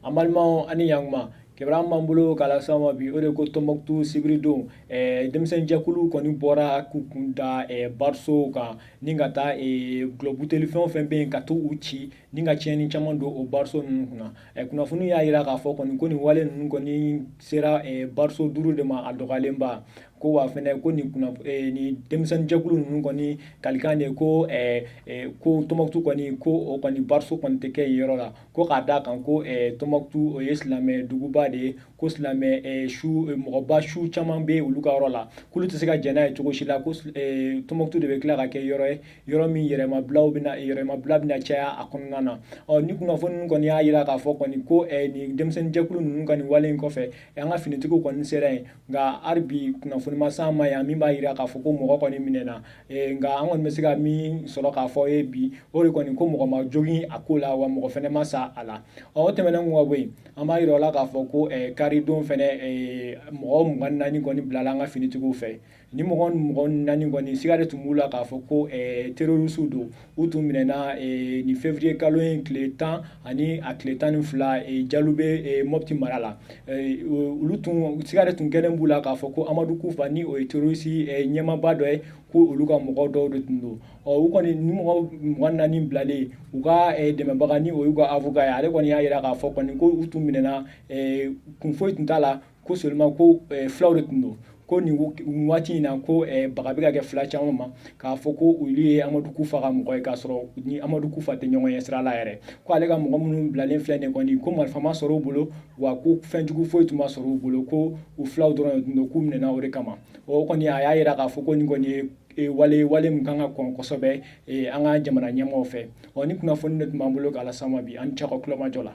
An balimaw, ani ɲankuma. Kibaruya b'an bolo k'a lase aw ma bi, o de ko Tɔnbɔkutu sibiridon, denmisɛnjɛkulu kɔni bɔra k'u kun da barisow kan ni ka taa gulɔ buteli fɛn o fɛn bɛ yen, ka to u ci ni ka tiɲɛni caman don o bariso ninnu kunna. Kunnafoni y'a jira k'a fɔ kɔni ko nin wale ninnu kɔni sera bariso duuru de ma a dɔgɔyalenba. Ko wa fɛnɛ ko nin nin denmisɛnninjɛkulu ninnu kɔni kalikan de ko ko Tɔnbɔkutu kɔni, ko o kɔni bariso kɔni tɛ kɛ yen yɔrɔ la, ko k'a da kan ko Tɔnbɔkutu, o ye silamɛ duguba de ye, ko silamɛ su mɔgɔba su caman bɛ olu ka yɔrɔ la, k'olu tɛ se ka jɛn n'a ye cogo si la ko Tɔnbɔkutu de bɛ tila ka kɛ yɔrɔ ye, yɔrɔ min yɛrɛmabila bɛna yɛrɛmabila bɛna caya a kɔnɔna na. Ɔ ni kunnafoni kɔni y'a jira k'a fɔ kɔni ko nin denmisɛnninjɛkulu ninnu ka nin wale in kɔfɛ, an ka finitigiw kɔni sera yen, nka hali bi kunnafoni ma s'an ma yan min b'a jira k'a fɔ ko mɔgɔ kɔni minɛna. Nka an kɔni bɛ se ka min sɔrɔ k'a fɔ ye bi, o de kɔni ko mɔgɔ ma jogin a ko la, wa mɔgɔ fɛnɛ ma sa a la. Ɔ o tɛmɛnen kɔ ka bɔ yen, an b'a yira o la k'a fɔ ko karidon fɛnɛ, mɔgɔ 24 kɔni bilala an ka finitigiw fɛ. Ni mɔgɔ 24 kɔni, siga de tun b'u la k'a fɔ ko terroristew don. U tun minɛna nin février kalo in tile 10 ani a tile 12 Jalube, Mɔpti mara la. Olu tun, siga de tun kɛlen b'u la k'a fɔ ko Amadu Kufa, ni o ye terroriste ɲɛmaaba dɔ ye, ko olu ka mɔgɔ dɔw de tun don. Ɔ u kɔni, ni mɔgɔ 24 bilalen, u ka dɛmɛbaga, ni o y'u ka avocat ye, ale kɔni y'a jira k'a fɔ kɔni ko u tun minɛna, kun foyi tun t'a la, ko seulement ko filaw de tun don, ko nin waati in na ko baga bɛ ka kɛ fila caman ma k'a fɔ ko olu ye Amadu Kufa ka mɔgɔ ye, k'a sɔrɔ ni Amadu Kufa tɛ ɲɔgɔn ye sira la yɛrɛ. Ko ale ka mɔgɔ minnu bilalen filɛ nin kɔni, ko marifa ma sɔrɔ u bolo, wa ko fɛnjugu foyi tun ma sɔrɔ u bolo, ko u filaw dɔrɔn de tun don, k'u minɛna o de kama. O kɔni, a y'a jira k'a fɔ ko nin kɔni ye wale wale min kan ka kɔn kosɛbɛ an ka jamana ɲɛmɔgɔw fɛ. Ɔ ni kunnafoni de tun b'an bolo k'a las'aw ma bi. An cɛ ka kulomajɔ la.